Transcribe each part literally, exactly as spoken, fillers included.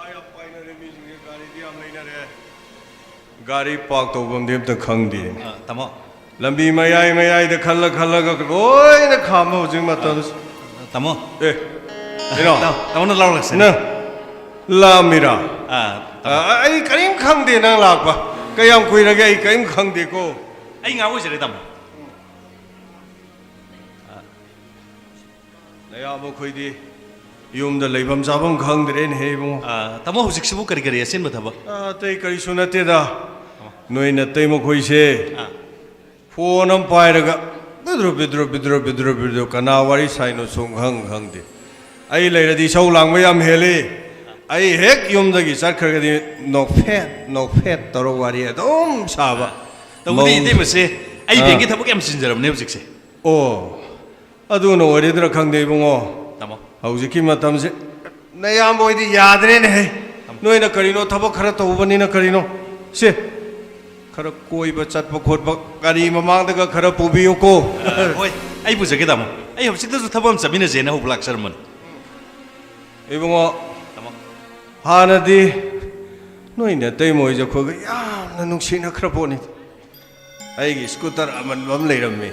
ꯌꯥꯝ ꯄꯥꯏꯅꯔꯦ, ꯃꯤꯁꯤꯡꯁꯦ ꯒꯥꯔꯤꯗꯤ ꯌꯥꯝ ꯂꯩꯅꯔꯦ꯫ ꯒꯥꯔꯤ ꯄꯥꯔꯛ ꯇꯧꯐꯝꯗꯤ ꯑꯝꯇ ꯈꯪꯗꯦ꯫ ꯑ, ꯇꯥꯃꯣ꯫ ꯂꯝꯕꯤ ꯃꯌꯥꯏ ꯃꯌꯥꯏꯗ ꯈꯜꯂ ꯈꯜꯂꯒ ꯂꯣꯏꯅ ꯈꯥꯝꯃ ꯍꯧꯖꯤꯛ ꯃꯇꯝ꯫ ꯇꯥꯃꯣ꯫ ꯑꯦ, ꯀꯩꯅꯣ? ꯇꯥꯃꯣ, ꯇꯥꯃꯣꯅ ꯂꯥꯎꯔꯛꯁꯤꯅꯦ꯫ ꯅꯪ ꯂꯥꯛꯑꯝꯃꯤꯔꯥ? ꯑ, ꯇꯥꯃꯣ꯫ ꯑ, ꯑꯩ ꯀꯔꯤꯝ ꯈꯪꯗꯦ ꯅꯪ ꯂꯥꯛꯄ꯫ ꯀꯌꯥꯝ ꯀꯨꯏꯔꯒꯦ ꯑꯩ ꯀꯔꯤꯝ ꯈꯪꯗꯦꯀꯣ꯫ ꯑꯩ ꯉꯥꯏꯍꯥꯛ ꯑꯣꯏꯖꯔꯦ, ꯇꯥꯃꯣ꯫ ꯅꯌꯥꯝꯕ ꯑꯩꯈꯣꯏꯗꯤ ꯌꯨꯝꯗ ꯂꯩꯐꯝ ꯆꯥꯐꯝ ꯈꯪꯗ꯭ꯔꯦꯅꯦꯍꯦ ꯏꯕꯨꯡꯉꯣ꯫ ꯑ, ꯇꯥꯃꯣ, ꯍꯧꯖꯤꯛꯁꯤꯕꯨ ꯀꯔꯤ ꯀꯔꯤ ꯑꯆꯤꯟꯕ ꯊꯕꯛ? ꯑ, ꯑꯇꯩ ꯀꯔꯤꯁꯨ ꯅꯠꯇꯦꯗ꯫ ꯑ꯫ ꯅꯣꯏ ꯅꯇꯩꯃꯈꯣꯏꯁꯦ ꯑ꯫ ꯐꯣꯟ ꯑꯃ ꯄꯥꯏꯔꯒ ꯕꯤꯗ꯭ꯔꯨ, ꯕꯤꯗ꯭ꯔꯨ, ꯕꯤꯗ꯭ꯔꯨ, ꯕꯤꯗ꯭ꯔꯨ, ꯕꯤꯗ꯭ꯔꯨ, ꯀꯅꯥ ꯋꯥꯔꯤ ꯁꯥꯏꯅꯣ ꯁꯨꯡꯈꯪ ꯈꯪꯗꯦ꯫ ꯑꯩ ꯂꯩꯔꯗꯤ ꯏꯁꯧ ꯂꯥꯡꯕ ꯌꯥꯝ ꯍꯦꯜꯂꯤ꯫ ꯑꯩ ꯍꯦꯛ ꯌꯨꯝꯗꯒꯤ ꯆꯠꯈ꯭ꯔꯒꯗꯤ ꯅꯣꯛꯐꯦꯠ, ꯅꯣꯛꯐꯦꯠ ꯇꯧꯔ ꯋꯥꯔꯤ ꯑꯗꯨꯝ ꯁꯥꯕ꯫ ꯇꯧꯕꯗꯤ ꯃꯧ-, ꯏꯇꯩꯃꯁꯦ ꯑꯩ ꯑꯥ꯫ ꯕꯦꯡꯒꯤ ꯊꯕꯛ ꯌꯥꯝ ꯆꯤꯟꯖꯔꯕꯅꯦ ꯍꯧꯖꯤꯛꯁꯦ꯫ ꯑꯣ, ꯑꯗꯨꯅ ꯑꯣꯏꯔꯤꯗ꯭ꯔꯥ ꯈꯪꯗꯦ ꯏꯕꯨꯡꯉꯣ꯫ ꯇꯥꯃꯣ꯫ ꯍꯧꯖꯤꯛꯀꯤ ꯃꯇꯝꯁꯦ ꯅꯌꯥꯝꯕ ꯍꯣꯏꯗꯤ ꯌꯥꯗ꯭ꯔꯦꯅꯦꯍꯦ꯫ ꯇꯥꯃꯣ꯫ ꯅꯣꯏꯅ ꯀꯔꯤꯅꯣ ꯊꯕꯛ ꯈꯔ ꯇꯧꯕꯅꯤꯅ ꯀꯔꯤꯅꯣ? ꯁꯦ, ꯈꯔ ꯀꯣꯏꯕ ꯆꯠꯄ ꯈꯣꯠꯄ ꯒꯥꯔꯤ ꯃꯃꯥꯡꯗꯒ ꯈꯔ ꯄꯨꯕꯤꯌꯨꯀꯣ꯫ ꯑ, ꯍꯣꯏ, ꯑꯩ ꯄꯨꯖꯒꯦ, ꯇꯥꯃꯣ꯫ ꯑꯩ ꯍꯧꯖꯤꯛꯇꯁꯨ ꯊꯕꯛ ꯑꯃ ꯆꯠꯃꯤꯟꯅꯁꯦꯅ ꯍꯧꯕ ꯂꯥꯛꯆꯔꯝꯕꯅꯤ꯫ ꯏꯕꯨꯡꯉꯣ, ꯇꯥꯃꯣ꯫ ꯍꯥꯟꯅꯗꯤ ꯅꯣꯏ ꯅꯇꯩꯃ ꯍꯣꯏꯁꯦ ꯑꯩꯈꯣꯏꯒ ꯌꯥꯝꯅ ꯅꯨꯡꯁꯤꯅꯈ꯭ꯔ ꯄꯣꯠꯅꯤ꯫ ꯑꯩꯒꯤ ꯁ꯭ꯀꯨꯇꯔ ꯑꯃꯟꯕ ꯑꯃ ꯂꯩꯔꯝꯃꯤ꯫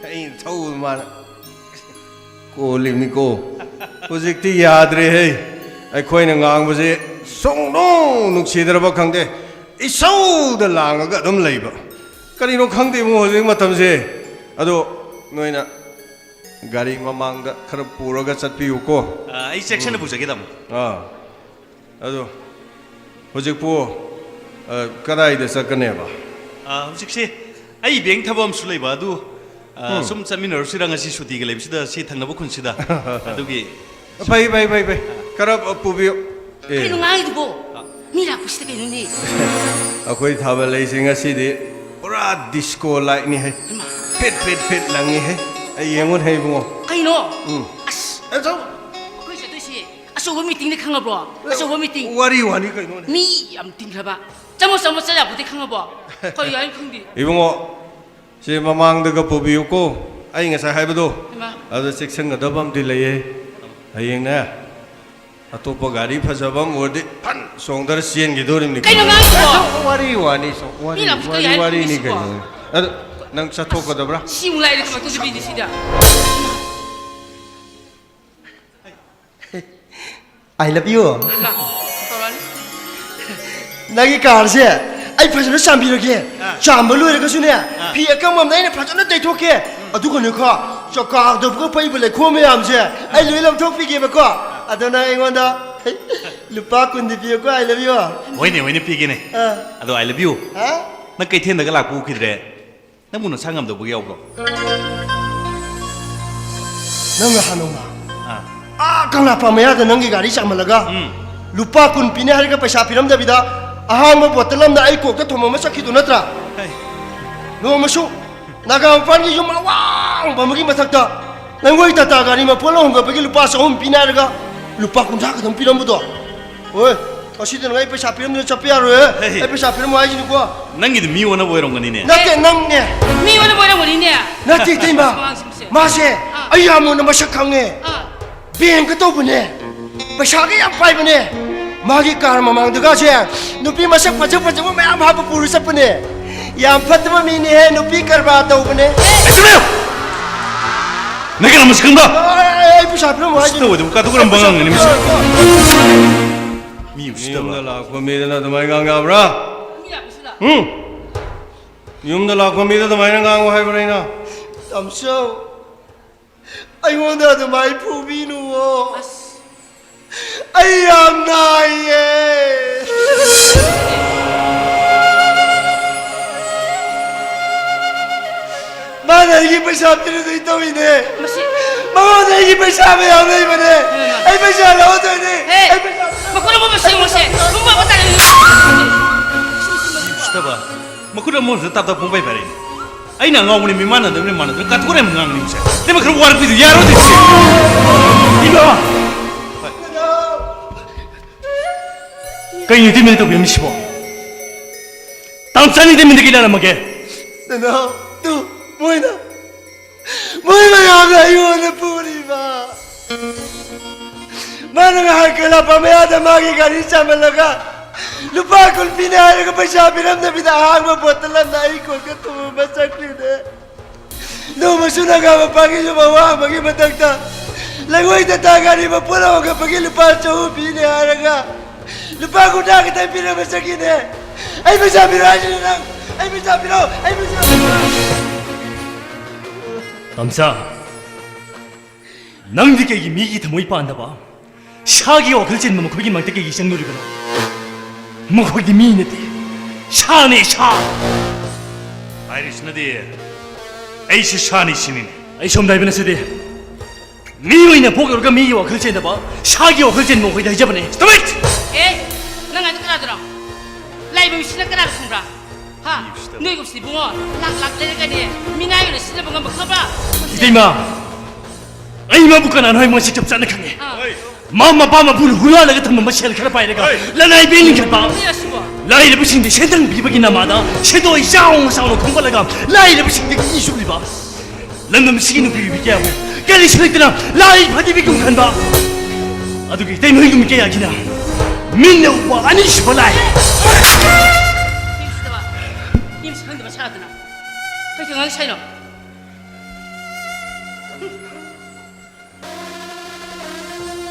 ꯑꯩꯅ ꯊꯧꯕꯗ ꯃꯥꯅ ꯀꯣꯜꯂꯤꯕꯅꯤꯀꯣ꯫ ꯍꯧꯖꯤꯛꯇꯤ ꯌꯥꯗ꯭ꯔꯦꯍꯦ꯫ ꯑꯩꯈꯣꯏꯅ ꯉꯥꯡꯕꯁꯦ ꯁꯨꯡꯅꯨꯡ ꯅꯨꯡꯁꯤꯗ꯭ꯔꯕ ꯈꯪꯗꯦ꯫ ꯏꯁꯧꯗ ꯂꯥꯡꯉꯒ ꯑꯗꯨꯝ ꯂꯩꯕ꯫ ꯀꯔꯤꯅꯣ ꯈꯪꯗꯦ ꯏꯕꯨꯡꯉꯣ ꯍꯧꯖꯤꯛ ꯃꯇꯝꯁꯦ꯫ ꯑꯗꯣ ꯅꯣꯏꯅ ꯒꯥꯔꯤ ꯃꯃꯥꯡꯗ ꯈꯔ ꯄꯨꯔꯒ ꯆꯠꯄꯤꯌꯨꯀꯣ꯫ ꯑ, ꯑꯩ ꯆꯦꯛꯁꯤꯟꯅ ꯎꯝ꯫ ꯄꯨꯖꯒꯦ, ꯇꯥꯃꯣ꯫ ꯑꯥ꯫ ꯑꯗꯣ ꯍꯧꯖꯤꯛꯄꯨ, ꯑ, ꯀꯗꯥꯏꯗ ꯆꯠꯀꯅꯦꯕ? ꯑ, ꯍꯧꯖꯤꯛꯁꯦ ꯑꯩ ꯕꯦꯡ ꯊꯕꯛ ꯑꯃꯁꯨ ꯂꯩꯕ ꯑꯗꯨ, ꯑ, ꯎꯝ꯫ ꯁꯨꯝ ꯆꯠꯃꯤꯟꯅꯔꯨꯁꯤꯔ ꯉꯁꯤ ꯁꯨꯇꯤꯒ ꯂꯩꯕꯁꯤꯗ ꯁꯤ ꯊꯪꯅꯕ ꯈꯨꯟꯁꯤꯗ? ꯑꯗꯨꯒꯤ ꯐꯩ, ꯐꯩ, ꯐꯩ, ꯐꯩ꯫ ꯈꯔ, ꯑ, ꯄꯨꯕꯤꯌꯨ꯫ ꯑꯦ꯫ ꯀꯩꯅꯣ ꯉꯥꯡꯉꯤꯗꯨꯕꯣ? ꯑ꯫ ꯃꯤ ꯂꯥꯛꯄꯁꯤꯗ ꯀꯩꯅꯣꯅꯦ? ꯑꯩꯈꯣꯏ ꯊꯥꯕꯜ ꯂꯩꯁꯦ ꯉꯁꯤꯗꯤ ꯄꯨꯔꯥ ꯗꯤꯁꯀꯣ ꯂꯥꯏꯠꯅꯤꯍꯦ꯫ ꯍꯩꯃꯥ꯫ ꯐꯤꯠ, ꯐꯤꯠ, ꯐꯤꯠ ꯂꯪꯉꯤꯍꯦ꯫ ꯑꯩ ꯌꯦꯡꯉꯨꯅꯦ ꯏꯕꯨꯡꯉꯣ꯫ ꯀꯩꯅꯣ? ꯎꯝ꯫ ꯑꯁ꯫ ꯑꯦ, ꯆꯧ꯫ ꯑꯩꯈꯣꯏ ꯆꯠꯇꯣꯏꯁꯦ ꯑꯆꯧꯕ ꯃꯤꯇꯤꯡꯅꯤ ꯈꯪꯉꯕ꯭ꯔꯣ? ꯑꯆꯧꯕ ꯃꯤꯇꯤꯡ꯫ ꯋꯥꯔꯤ ꯋꯥꯅꯤ ꯀꯩꯅꯣꯅꯦ? ꯃꯤ ꯌꯥꯝ ꯇꯤꯟꯈ꯭ꯔꯕ꯫ ꯆꯪꯉꯣ, ꯆꯪꯉꯣ, ꯆꯪ ꯌꯥꯄꯣꯠꯇꯦ ꯈꯪꯉꯕꯣ? ꯀꯔꯤ ꯍꯥꯏꯅꯣ ꯈꯪꯗꯦ꯫ ꯏꯕꯨꯡꯉꯣ, ꯁꯤ ꯃꯃꯥꯡꯗꯒ ꯄꯨꯕꯤꯌꯨꯀꯣ꯫ ꯑꯩ ꯉꯁꯥꯏ ꯍꯥꯏꯕꯗꯣ꯫ ꯍꯩꯃꯥ꯫ ꯑꯗꯣ ꯆꯦꯛꯁꯤꯟꯒꯗꯕ ꯑꯃꯗꯤ ꯂꯩꯌꯦ꯫ ꯍꯌꯦꯡꯅꯦ, ꯑꯇꯣꯞꯄ ꯒꯥꯔꯤ ꯐꯖꯕ ꯑꯃ ꯑꯣꯏꯔꯗꯤ ꯐꯟ ꯆꯣꯡꯊꯔ ꯆꯦꯟꯈꯤꯗꯣꯔꯤꯕꯅꯤ꯫ ꯀꯩꯅꯣ ꯉꯥꯡꯉꯤꯗꯨꯕꯣ? ꯋꯥꯔꯤ ꯋꯥꯅꯤ ꯁꯨꯝ, ꯋꯥꯔꯤ, ꯃꯤ ꯂꯥꯛꯄꯁꯤꯗ ꯋꯥꯔꯤ, ꯌꯥꯔꯦ, ꯋꯥꯔꯤꯅꯤ ꯃꯤꯁꯤꯀꯣ꯫ ꯀꯩꯅꯣ꯫ ꯑꯗꯣ ꯅꯪ ꯆꯠꯊꯣꯛꯀꯗꯕ꯭ꯔꯥ? ꯁꯤꯃꯨꯛ ꯂꯥꯛꯏꯗꯤ ꯀꯃꯥꯏꯅ ꯇꯧꯗꯣꯏꯕꯤꯗꯤ ꯁꯤꯗ? I love you꯫ ꯏꯃꯥ, ꯇꯧꯔꯛꯑꯅꯤ꯫ ꯅꯪꯒꯤ ꯀꯥꯔꯁꯦ ꯑꯩ ꯐꯖꯅ ꯆꯥꯝꯕꯤꯔꯒꯦ꯫ ꯑꯥ꯫ ꯆꯥꯝꯕ ꯂꯣꯏꯔꯒꯁꯨꯅꯦ, ꯑꯥ, ꯐꯤ ꯑꯀꯪꯕ ꯑꯃꯅ ꯑꯩꯅ ꯐꯖꯅ ꯇꯩꯊꯣꯛꯀꯦ꯫ ꯎꯝ꯫ ꯑꯗꯨꯒꯅꯦꯀꯣ, ꯆꯀꯥꯗꯕꯒ ꯄꯩꯕ ꯂꯩꯈꯣꯝ ꯃꯌꯥꯝꯁꯦ ꯑꯩ ꯂꯣꯏ ꯂꯧꯊꯣꯛꯄꯤꯒꯦꯕꯀꯣ꯫ ꯑꯗꯣ ꯅꯪ ꯑꯩꯉꯣꯟꯗ ꯂꯨꯄꯥ ꯀꯨꯟꯗꯤ ꯄꯤꯌꯨꯀꯣ, I love you꯫ ꯍꯣꯏꯅꯦ, ꯍꯣꯏꯅꯦ, ꯄꯤꯒꯦꯅꯦ꯫ ꯑꯥ꯫ ꯑꯗꯣ I love you꯫ ꯍꯥ? ꯅꯪ ꯀꯩꯊꯦꯜꯗꯒ ꯂꯥꯛꯄ ꯎꯈꯤꯗ꯭ꯔꯦ? ꯅꯪꯕꯨ ꯅꯁꯥ ꯉꯝꯗꯕꯒ ꯌꯥꯎꯕ꯭ꯔꯣ? ꯅꯪ ꯅꯍꯥꯟ ꯅꯣꯡꯃ ꯑꯥ꯫ ꯑꯥ ꯀꯪꯂꯥꯄꯥ ꯃꯌꯥꯗ ꯅꯪꯒꯤ ꯒꯥꯔꯤ ꯆꯥꯝꯍꯜꯂꯒ ꯎꯝ꯫ ꯂꯨꯄꯥ ꯀꯨꯟ ꯄꯤꯅꯤ ꯍꯥꯏꯔꯒ ꯄꯩꯁꯥ ꯄꯤꯔꯝꯗꯕꯤꯗ ꯑꯍꯥꯡꯕ ꯕꯣꯇꯜ ꯑꯃꯗ ꯑꯩ ꯀꯣꯛꯇ ꯊꯣꯝꯃꯝꯃ ꯆꯠꯈꯤꯗꯨ ꯅꯠꯇ꯭ꯔꯥ? ꯍꯩ꯫ ꯅꯣꯡꯃꯁꯨ ꯅꯥꯒꯥ ꯃꯄꯥꯟꯒꯤ ꯌꯨꯝ ꯑꯋꯥꯡꯕ ꯑꯃꯒꯤ ꯃꯊꯛꯇ ꯅꯪꯒꯣꯏ ꯇꯥꯇꯥ ꯒꯥꯔꯤ ꯃꯄꯣꯠ ꯍꯣꯡꯒꯠꯄꯒꯤ ꯂꯨꯄꯥ ꯆꯍꯨꯝ ꯄꯤꯅꯤ ꯍꯥꯏꯔꯒ ꯂꯨꯄꯥ ꯀꯨꯟꯊ꯭ꯔꯥ ꯈꯛꯇꯪ ꯄꯤꯔꯝꯕꯗꯣ꯫ ꯍꯣꯏ, ꯉꯁꯤꯗꯤ ꯅꯪ ꯑꯩ ꯄꯩꯁꯥ ꯄꯤꯔꯝꯗꯅ ꯆꯠꯄ ꯌꯥꯔꯣꯏꯍꯦ꯫ ꯍꯦ, ꯍꯦ꯫ ꯑꯩ ꯄꯩꯁꯥ ꯄꯤꯔꯝꯃꯣ ꯍꯥꯏꯁꯤꯅꯤꯀꯣ꯫ ꯅꯪꯒꯤꯗꯤ ꯃꯤ ꯑꯣꯟꯅꯕ ꯑꯣꯏꯔꯝꯒꯅꯤꯅꯦ꯫ ꯅꯠꯇꯦ, ꯅꯪꯅꯦ꯫ ꯃꯤ ꯑꯣꯟꯅꯕ ꯑꯣꯏꯔꯝꯒꯅꯤꯅꯦ꯫ ꯅꯠꯇꯦ, ꯏꯇꯩꯃ꯫ ꯑꯉꯥꯡꯁꯤꯡꯁꯦ꯫ ꯃꯥꯁꯦ ꯑꯥ꯫ ꯑꯩ ꯌꯥꯝ ꯃꯨꯟꯅ ꯃꯁꯛ ꯈꯪꯉꯦ꯫ ꯑꯥ꯫ ꯕꯦꯡꯀ ꯇꯧꯕꯅꯦ꯫ ꯄꯩꯁꯥꯒ ꯌꯥꯝ ꯄꯥꯏꯕꯅꯦ꯫ ꯃꯥꯒꯤ ꯀꯥꯔ ꯃꯃꯥꯡꯗꯒꯁꯦ ꯅꯨꯄꯤ ꯃꯁꯛ ꯐꯖ ꯐꯖꯕ ꯃꯌꯥꯝ ꯍꯥꯞꯄ ꯄꯨꯔ ꯆꯠꯄꯅꯦ꯫ ꯌꯥꯝ ꯐꯠꯇꯕ ꯃꯤꯅꯦꯍꯦ, ꯅꯨꯄꯤ ꯀꯔꯕꯥꯔ ꯇꯧꯕꯅꯦ꯫ ꯑꯦ, ꯆꯠꯂꯣ! ꯅꯪ ꯀꯅꯥ ꯃꯁꯛ ꯈꯪꯕ? ꯑꯩ, ꯑꯩ ꯄꯩꯁꯥ ꯄꯤꯔꯝꯃꯣ ꯍꯥꯏꯁꯤꯅꯤ꯫ ꯎꯁꯤꯠꯇꯕ ꯑꯣꯏꯗꯕ ꯀꯥꯇꯨ ꯀꯔꯝꯕ ꯑꯉꯥꯡꯅꯣꯅꯦ ꯃꯁꯤ? ꯃꯤ ꯎꯁꯤꯠꯇꯕ꯫ ꯌꯨꯝꯗ ꯂꯥꯛꯄ ꯃꯤꯗꯅ ꯑꯗꯨꯃꯥꯏꯅ ꯉꯥꯡ ꯌꯥꯕ꯭ꯔꯥ? ꯃꯤ ꯂꯥꯛꯄꯁꯤꯗ꯫ ꯎꯝ? ꯌꯨꯝꯗ ꯂꯥꯛꯄ ꯃꯤꯗ ꯑꯗꯨꯃꯥꯏꯅ ꯉꯥꯡꯉꯨ ꯍꯥꯏꯕ꯭ꯔꯥ ꯑꯩꯅ? ꯇꯥꯃꯣꯆꯧ, ꯑꯩꯉꯣꯟꯗ ꯑꯗꯨꯃꯥꯏꯅ ꯐꯨꯕꯤꯅꯨꯋꯣ꯫ ꯑꯁ꯫ ꯑꯩ ꯌꯥꯝ ꯅꯥꯏꯌꯦ꯫ ꯃꯥꯅ ꯑꯩꯒꯤ ꯄꯩꯁꯥ ꯄꯤꯔꯨꯗꯣꯏ ꯇꯧꯏꯅꯦ꯫ ꯃꯁꯤ ꯃꯉꯣꯟꯗ ꯑꯩꯒꯤ ꯄꯩꯁꯥ ꯃꯌꯥꯝ ꯂꯩꯕꯅꯦ꯫ ꯍꯩꯃꯥ꯫ ꯑꯩ ꯄꯩꯁꯥ ꯂꯧꯗꯣꯏꯅꯦ꯫ ꯍꯦ, ꯑꯩ ꯄꯩꯁꯥ ꯃꯈꯨꯠ ꯑꯃ ꯁꯦꯡꯉꯨꯁꯦ꯫ ꯃꯈꯨꯠ ꯑꯃ ꯇꯥꯅꯤꯡꯉꯦ꯫ ꯎꯁꯤꯠꯇꯕ꯫ ꯃꯈꯨꯠ ꯑꯃ ꯇꯞ ꯇꯞ ꯄꯨꯡꯄꯥꯏ ꯄꯥꯏꯔꯛꯏꯅꯦ꯫ ꯑꯩꯅ ꯑꯉꯥꯎꯕꯅꯤ, ꯃꯤꯃꯥꯟꯅꯗꯕꯅꯤ, ꯃꯥꯟꯅꯗꯕꯅꯤ, ꯀꯥꯇꯨ ꯀꯔꯟ ꯌꯥꯝ ꯉꯥꯡꯉꯤꯅꯦ ꯃꯁꯦ꯫ ꯅꯪ ꯈꯔ ꯋꯥꯔꯛꯄꯤꯗꯨ ꯌꯥꯔꯣꯏꯗꯣꯏꯁꯦ꯫ ꯏꯃꯥ! ꯀꯩꯅꯣ ꯏꯇꯩꯃꯅ ꯇꯧꯕꯤꯔꯝꯃꯤꯁꯤꯕꯣ? ꯇꯥꯝꯆꯥꯅ ꯏꯇꯩꯃꯗ ꯀꯩ ꯂꯥꯜꯂꯝꯃꯒꯦ? ꯅꯅꯥꯎ, ꯇꯨ, ꯃꯣꯏꯅ, ꯃꯣꯏ ꯃꯌꯥꯝꯅ ꯑꯩꯉꯣꯟꯗ ꯄꯨꯔꯤꯕ꯫ ꯃꯥꯅ ꯉꯍꯥꯟ ꯀꯩꯂꯥꯄꯥ ꯃꯌꯥꯗ ꯃꯥꯒꯤ ꯒꯥꯔꯤ ꯆꯥꯝꯍꯜꯂꯒ ꯂꯨꯄꯥ ꯀꯨꯟ ꯄꯤꯅꯦ ꯍꯥꯏꯔꯒ ꯄꯩꯁꯥ ꯄꯤꯔꯝꯗꯕꯤꯗ ꯑꯍꯥꯡꯕ ꯕꯣꯇꯜ ꯑꯃꯅ ꯑꯩ ꯀꯣꯜꯒ ꯊꯨꯝꯃ ꯆꯠꯈ꯭ꯔꯤꯅꯦ꯫ ꯅꯣꯡꯃꯁꯨ ꯅꯒꯥ ꯃꯄꯥꯒꯤ ꯌꯨꯝ ꯑꯋꯥꯡꯕꯒꯤ ꯃꯊꯛꯇ ꯂꯩꯉꯣꯏ ꯇꯇꯥ ꯒꯥꯔꯤ ꯃꯄꯣꯠ ꯍꯣꯟꯒꯠꯄꯒꯤ ꯂꯨꯄꯥ ꯆꯍꯨꯝ ꯄꯤꯅꯦ ꯍꯥꯏꯔꯒ ꯂꯨꯄꯥ ꯀꯨꯟꯊ꯭ꯔꯥ ꯈꯛꯇꯪ ꯄꯤꯔꯝꯕ ꯆꯠꯈꯤꯅꯦ꯫ ꯑꯩ ꯄꯩꯁꯥ ꯄꯤꯔꯣ ꯍꯥꯏꯁꯤꯅꯦ ꯅꯪ꯫ ꯑꯩ ꯄꯩꯁꯥ ꯄꯤꯔꯣ꯫ ꯑꯩ ꯄꯩꯁꯥ ꯄꯤꯔꯣ꯫ ꯇꯝꯆꯥ, ꯅꯪꯗꯤ ꯀꯩꯒꯤ ꯃꯤꯒꯤ ꯊꯃꯣꯏ ꯄꯥꯟꯗꯕ? ꯁꯥꯒꯤ ꯋꯥꯈꯜ ꯆꯦꯟꯕ ꯃꯈꯣꯏꯒꯤ ꯃꯔꯛꯇ ꯀꯩꯒꯤ ꯆꯪꯂꯨꯔꯤꯕꯅꯣ? ꯃꯈꯣꯏꯗꯤ ꯃꯤ ꯅꯠꯇꯦ, ꯁꯥꯅꯦ, ꯁꯥ! ꯍꯥꯏꯔꯤꯁꯤꯅꯗꯤ ꯑꯩꯁꯦ ꯁꯥꯅꯤ ꯁꯤꯅꯤꯅꯦ꯫ ꯑꯩ ꯁꯣꯝꯗ ꯍꯥꯏꯕ ꯅꯠꯆꯗꯦ꯫ ꯃꯤ ꯑꯣꯏꯅ ꯄꯣꯛꯂꯨꯔꯒ ꯃꯤꯒꯤ ꯋꯥꯈꯜ ꯆꯦꯟꯗꯕ, ꯁꯥꯒꯤ ꯋꯥꯈꯜ ꯆꯦꯟꯕ ꯃꯈꯣꯏꯗ ꯍꯥꯏꯖꯕꯅꯦ꯫ Stop it! ꯑꯦ, ꯅꯪ ꯍꯥꯏꯗꯣ ꯀꯅꯥꯗꯅꯣ? ꯂꯥꯛꯏꯕ ꯃꯤꯁꯤꯅ ꯀꯅꯥꯅꯣ ꯈꯪꯕ꯭ꯔꯥ? ꯍꯥ? ꯃꯤ ꯎꯁꯤꯠꯇꯕ꯫ ꯅꯣꯏꯒꯨꯝꯕꯁꯤꯗꯤ ꯏꯕꯨꯡꯉꯣ, ꯂꯥꯛ ꯂꯥꯛ ꯂꯩꯔꯒꯅꯦ, ꯃꯤꯅꯥꯏ ꯑꯣꯏꯅ ꯁꯤꯖꯤꯟꯅꯕ ꯉꯝꯕ ꯈꯪꯕ꯭ꯔꯥ? ꯏꯇꯩꯃ, ꯑꯩ ꯃꯥꯕꯨ ꯀꯅꯥꯅꯣ ꯍꯥꯏꯕ ꯃꯁꯛ ꯆꯞ ꯆꯥꯅ ꯈꯪꯉꯦ꯫ ꯑꯥ꯫ ꯃꯥ ꯃꯄꯥ ꯃꯄꯨꯅ ꯍꯨꯔꯥꯜꯂꯒ ꯊꯝꯃꯝꯕ ꯁꯦꯜ ꯈꯔ ꯄꯥꯏꯔꯒ ꯍꯣꯏ꯫ ꯂꯅꯥꯏ ꯕꯦꯡ ꯂꯤꯡꯈꯠꯄ꯫ ꯀꯔꯤ ꯑꯁꯤꯕꯣ? ꯂꯥꯏꯔꯕꯁꯤꯡꯗ ꯁꯦꯟꯗꯪ ꯄꯤꯕꯒꯤ ꯅꯃꯥꯗ ꯁꯦꯟꯗꯣꯏ ꯆꯥꯎꯅ ꯆꯥꯎꯅ ꯈꯣꯝꯒꯠꯂꯒ ꯂꯥꯏꯔꯕꯁꯤꯡꯗ ꯀꯤ ꯁꯨꯞꯂꯤꯕ꯫ ꯂꯝꯗꯝꯁꯤꯒꯤ ꯅꯨꯄꯤ ꯅꯨꯄꯤ ꯀꯌꯥꯕꯨ ꯀꯔꯤꯁꯨ ꯂꯩꯇꯅ ꯂꯥꯏ ꯐꯗꯤꯕꯤꯒꯨꯝ ꯈꯟꯕ꯫ ꯑꯗꯨꯒ ꯏꯇꯩꯃ ꯍꯣꯏꯒꯨꯝꯕ ꯀꯌꯥꯒꯤꯅ ꯃꯤꯠꯅ ꯎꯕ ꯑꯅꯤꯁꯨꯕ ꯂꯥꯏ꯫ ꯃꯤ ꯎꯁꯤꯠꯇꯕ, ꯃꯤ ꯃꯁꯛ ꯈꯪꯗꯕ ꯁꯥꯗꯅ ꯀꯩ ꯉꯥꯡ ꯁꯥꯏꯅꯣ?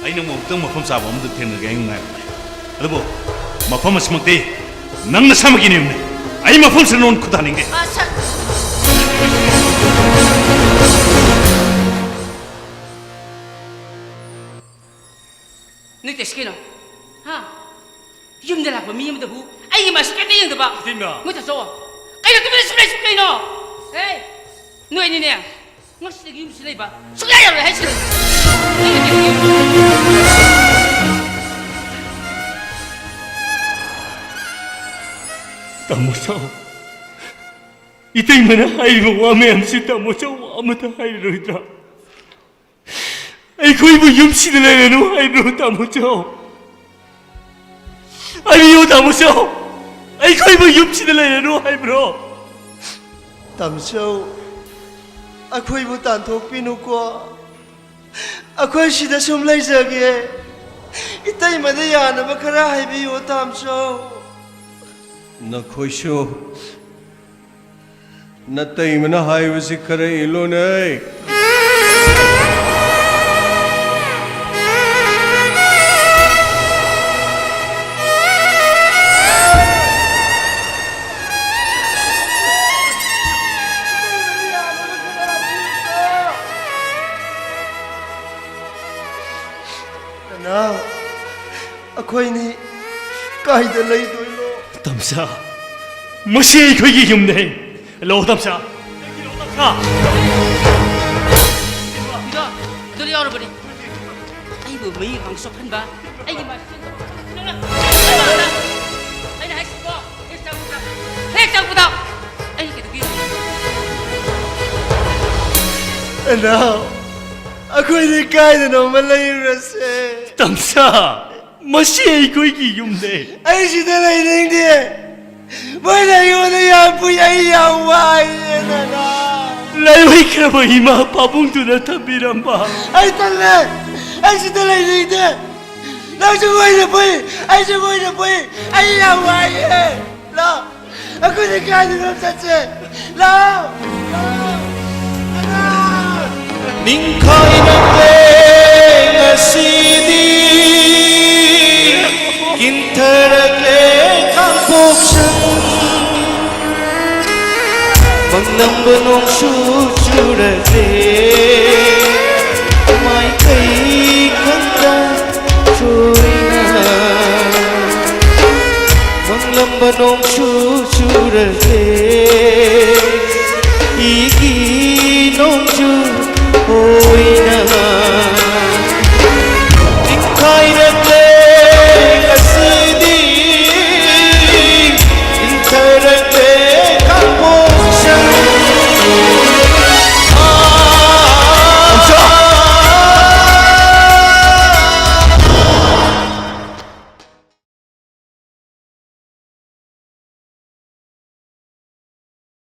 ꯑꯩ ꯅꯪꯕꯨ ꯑꯃꯨꯛꯇꯪ ꯃꯐꯝ ꯆꯥꯕ ꯑꯃꯗ ꯊꯦꯡꯅꯒꯦ ꯍꯥꯏꯅ ꯉꯥꯏꯕꯅꯦ꯫ ꯑꯗꯨꯕꯨ ꯃꯐꯝ ꯑꯁꯤꯃꯛꯇꯤ ꯅꯪ ꯅꯁꯥꯃꯛꯀꯤ ꯅꯌꯨꯝꯅꯤ꯫ ꯑꯩ ꯃꯐꯝꯁꯤꯗ ꯅꯉꯣꯟꯗ ꯈꯨꯠ ꯊꯥꯅꯤꯡꯗꯦ꯫ ꯑ, ꯁꯛ- ꯅꯣꯏ ꯇꯧꯏꯁꯤ ꯀꯩꯅꯣ? ꯍꯥ? ꯌꯨꯝꯗ ꯂꯥꯛꯄ ꯃꯤ ꯑꯃꯗꯕꯨ ꯑꯩꯒꯤ ꯃꯥꯏꯁꯦ ꯀꯩꯝꯇ ꯌꯦꯡꯗꯕ? ꯏꯇꯩꯃ! ꯃꯣꯏ ꯇꯥꯆꯧ! ꯀꯩꯅꯣ ꯇꯨꯃꯤꯟꯅ ꯁꯨꯝ ꯂꯩꯁꯤ ꯀꯩꯅꯣ? ꯍꯦ! ꯅꯣꯏ ꯑꯅꯤꯅꯦ, ꯉꯁꯤꯗꯒꯤ ꯌꯨꯝꯁꯤ ꯂꯩꯕ ꯁꯨꯡꯌꯥ ꯌꯥꯔꯣꯏ ꯍꯥꯏꯁꯤꯅꯤ꯫ ꯇꯥꯃꯣ ꯆꯥꯎ, ꯏꯇꯩꯃꯅ ꯍꯥꯏꯔꯤꯕ ꯋꯥ ꯃꯌꯥꯝꯁꯤ ꯇꯥꯃꯣ ꯆꯥꯎ ꯑꯃꯇ ꯍꯥꯏꯔꯔꯣꯏꯗ꯭ꯔꯥ? ꯑꯩꯈꯣꯏꯕꯨ ꯌꯨꯝꯁꯤꯗ ꯂꯩꯔꯅꯨ ꯍꯥꯏꯕ꯭ꯔꯣ, ꯇꯥꯃꯣ ꯆꯥꯎ? ꯍꯥꯏꯕꯤꯌꯨ, ꯇꯥꯃꯣ ꯆꯥꯎ꯫ ꯑꯩꯈꯣꯏꯕꯨ ꯌꯨꯝꯁꯤꯗ ꯂꯩꯔꯅꯨ ꯍꯥꯏꯕ꯭ꯔꯣ? ꯇꯥꯃꯣ ꯆꯥꯎ, ꯑꯩꯈꯣꯏꯕꯨ ꯇꯥꯟꯊꯣꯛꯄꯤꯅꯨꯀꯣ꯫ ꯑꯩꯈꯣꯏ ꯁꯤꯗ ꯁꯨꯝ ꯂꯩꯖꯒꯦ꯫ ꯏꯇꯩꯃꯗ ꯌꯥꯅꯕ ꯈꯔ ꯍꯥꯏꯕꯤꯌꯨ, ꯇꯥꯝꯆꯧ꯫ ꯅꯈꯣꯏꯁꯨ ꯅꯇꯩꯃꯅ ꯍꯥꯏꯕꯁꯤ ꯈꯔ ꯏꯜꯂꯨꯅꯦ꯫ ꯅꯅꯥꯎ, ꯑꯩꯈꯣꯏꯅꯤ ꯀꯥꯏꯗ ꯂꯩꯗꯣꯏꯅꯣ? ꯇꯝꯆꯥ, ꯃꯁꯤ ꯑꯩꯈꯣꯏꯒꯤ ꯌꯨꯝꯅꯦ꯫ ꯂꯥꯛꯑꯣ, ꯇꯝꯆꯥ꯫ ꯂꯥꯛꯑꯣ, ꯇꯝꯆꯥ꯫ ꯏꯗꯣ, ꯏꯗꯣ, ꯌꯥꯎꯔꯕꯅꯤ꯫ ꯑꯩꯕꯨ ꯃꯩ ꯍꯥꯡ ꯁꯣꯛꯍꯟꯕ, ꯑꯩꯒꯤ ꯃꯥꯏ ꯁꯣꯛꯍꯟꯕ꯫ ꯑꯩꯅ ꯍꯥꯏꯁꯤꯀꯣ, ꯍꯦꯛ ꯆꯪꯕꯗ, ꯍꯦꯛ ꯆꯪꯕꯗ, ꯑꯩ ꯀꯩꯗꯧꯒꯦ? ꯅꯅꯥꯎ, ꯑꯩꯈꯣꯏꯗꯤ ꯀꯥꯏꯗꯅꯣꯃ ꯂꯩꯔꯨꯔꯁꯦ꯫ ꯇꯝꯆꯥ, ꯃꯁꯤ ꯑꯩꯈꯣꯏꯒꯤ ꯌꯨꯝꯅꯦ꯫ ꯑꯩ ꯁꯤꯗ ꯂꯩꯅꯤꯡꯗꯦ꯫ ꯃꯣꯏꯅ ꯑꯩꯉꯣꯟꯗ ꯌꯥꯝ ꯐꯨꯏ, ꯑꯩ ꯌꯥꯝ ꯋꯥꯏꯌꯦ, ꯅꯅꯥꯎ꯫ ꯂꯥꯏꯑꯣꯏꯈ꯭ꯔꯕ ꯏꯃꯥ ꯄꯥꯕꯨꯡꯗꯨꯅ ꯊꯝꯕꯤꯔꯝꯕ꯫ ꯑꯩ ꯇꯜꯂꯦ꯫ ꯑꯩ ꯁꯤꯗ ꯂꯩꯅꯤꯡꯗꯦ꯫ ꯅꯪꯁꯨ ꯃꯣꯏꯅ ꯐꯨꯏ, ꯑꯩꯁꯨ ꯃꯣꯏꯅ ꯐꯨꯏ꯫ ꯑꯩ ꯌꯥꯝ ꯋꯥꯏꯌꯦ꯫ ꯂꯥꯛꯑꯣ꯫ ꯑꯩꯈꯣꯏꯗꯤ ꯀꯥꯏꯗꯅꯣ ꯆꯠꯁꯦ꯫ ꯂꯥꯛꯑꯣ꯫ ꯂꯥꯛꯑꯣ꯫ ꯅꯤꯡꯈꯥꯏꯔꯛꯂꯦ ꯉꯁꯤꯗꯤ, ꯀꯤꯟꯊꯔꯛꯂꯦ ꯀꯥꯡꯄꯣꯛꯁꯪ꯫ ꯃꯪꯂꯝꯕ ꯅꯣꯡꯁꯨ ꯆꯨꯔꯛꯂꯦ, ꯃꯥꯏꯀꯩ ꯈꯪꯗ ꯆꯣꯏꯅ꯫ ꯃꯪꯂꯝꯕ ꯅꯣꯡꯁꯨ ꯆꯨꯔꯛꯂꯦ, ꯏꯒꯤ ꯅꯣꯡꯖꯨ